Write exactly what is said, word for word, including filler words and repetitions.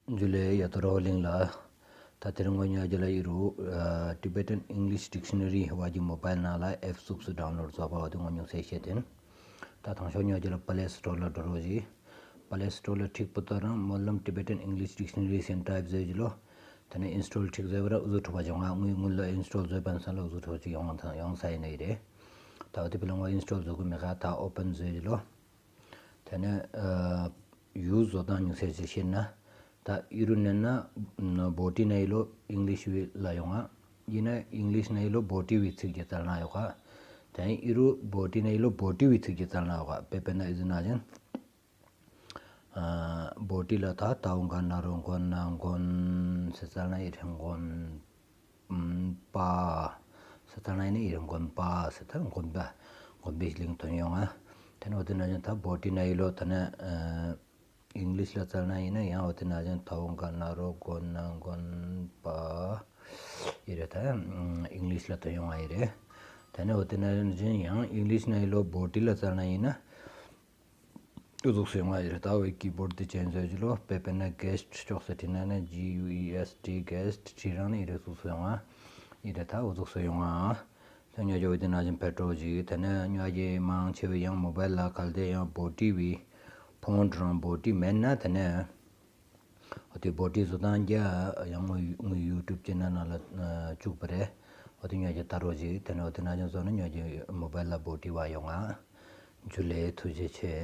འཇུ་ལེ་ཡ་ཏོ་རོ་ལིང་ལ། ད་དེ་རིང་ངོ་ཉོ་རྒྱུ་ལ་ཡི་རུ། Tibetan English Dictionary བ་གི་མོ་བཱའིལ་ནང་ལ་ཨེབ་སུབ་སུ་ཌའུན་ལོཌ་བཟོ་བ་བ་དེ་ངོ་ཉུང་སེ་བཤད་དེ། ད་དང་ཤོག་ཉོ་རྒྱུ་ལ་པ་ལེ་སི་ཊོར་ལ་འགྲོ་རོགས་གྱིས། པ་ལེ་སི་ཊོར་ལ་ཁྲིག་པོ་ཏོ་རང་སྨོན་ལམ་Tibetan English Dictionary ཟེར་ཊའིབ་བཟོས་ཀྱི་ལོ། དེ་ནས་ཨིན་སི་ཊོལ་ཁྲིག་བཟོས་པ་ར་འུ་ཚུགས་ཐུབ་པ་བྱུང་ང་། དངུལ་དངུལ་ལ་ཨིན་སི་ཊོལ་བཟོས་པ་ས་ལ་འུ་ཚུགས་ཐུབ་ཅིག་ཡོང་ཡོང་ས་ཡིན་ནི་རེད། ད་བ་དེ་བི་ལ་ངོ་ཨིན་སི་ཊོལ་བཟོ་གི་མེད་ཁ་ད་ཨོ་པན་བཟོས་ཀྱི་ལོ། དེ་ནས་ཡུ་བཟོ་སྟངས་ཉུང་ཚད་ཅིག་བཤད་ན། ད་ཨི་རུ་ནས་ན་བོ་ཊི་ན་ཡི་ལོ་ཨིང་ལིཤ་བི་ལ་ཡོང་ང་། ཡིན་ན་ཨིང་ལིཤ་ན་ཡི་ལོ་བོ་ཊི་བི་ཚིག་གི་རྩལ་ན་ཡོད་ཁ། དེ་ཨི་རུ་བོ་ཊི་ན་ཡི་ལོ་བོ་ཊི་བི་ཚིག་གི་རྩལ་ན་ཡོད་ཁ། དཔེ་དཔེར་ན་ཨི་ཟི་ན་ཅན། བོ་ཊི་ལ་ད་ད་འོ་ག་ན་རོ་མགོ་ན་མགོན་ཟེར་རྩལ་ན་ཡི་རེ་མགོན། པ། ས་ཐ་ན་ཡིན་ན་ཡིན་མགོན་པ་ས་ཐ་མགོན་པ། མགོན་པའི་གླིང་དོན་ཡོང་ང་། དེ་ནས་འོ་དེ་ན་ཅན་ད་བོ་ཊི་ན་ཡི་ལོ་ད་ནས་ཨིང་ལིཤ་ལ་བཙལ་ན་ཡིན་ན་ཡང་འོ་དེ་ན་ཅན་ད་འོ་ག་ན་རོ་མགོ་ན་མགོན་པ། ཡི་རེད་ད་ཨིང་ལིཤ་ལ་དོན་ཡོང་ང་ཡི་རེད། དེ་ནས་འོ་དེ་ན་ཅན་ཡང་ཨིང་ལིཤ་ན་ཡི་ལོ་བོ་ཊི་ལ་བཙལ་ན་ཡིན་ན། འུ་ཚུགས་སུ་ཡོང་བ་ཡིན་རེད། ད་འོའི་ཀི་བོར་ཌི་དེ་ཅན་བཟོས་ཀྱི་ལོ། དཔེ་དཔེར་ན་གེ་སི་ཊི་ཅོག་ཙེ་བྲིས་ན་ནི་ཇི་ཡུ་ཨི་ཨེསི་ཊི་གེ་སི་ཊི་བྲིས་རང་ནི་ཡིན་རེད། འུ་ཚུགས་སུ་ཡོང་བ་ཡིན་རེད། ད་འུ་ཚུགས་སུ་ཡོང་བ། དེ་ཉོ་རྒྱུ་བོ་དེ་ནང་བཞིན་ཕེ་ཏྲོ་ཅིག་དེ་ནས་ཉོ་རྒྱུ་མང་ཆེ་བའི་ཡང་མོ་བཱའིལ་ལ་གལ་ཏེ་ཡང་བོ་ཊི་བི་ཕོན་ཊི་རང་བོ་ཊི་མེད་ན་དེ་ནས། འོ་དེ་བོ་ཊི་བཟོ་སྟངས་རྒྱ་ཡང་ངོ་ངོ་ཡུ་ཊུབ་ཅེ་ནལ་ནང་ལ་བཅུག་པ་རེད། འོ་དེ་ཉོ་རྒྱུ་ད་རོགས་ཅིག་དེ་ནས་འོ་དེ་ནང་བཞིན་བཟོ་ན་ཉོ་རྒྱུ་མོ་བཱའིལ་ལ་བོ་ཊི་བ་ཡོང་ང་། འཇུ་ལེ་ཐུགས་རྗེ་ཆེ།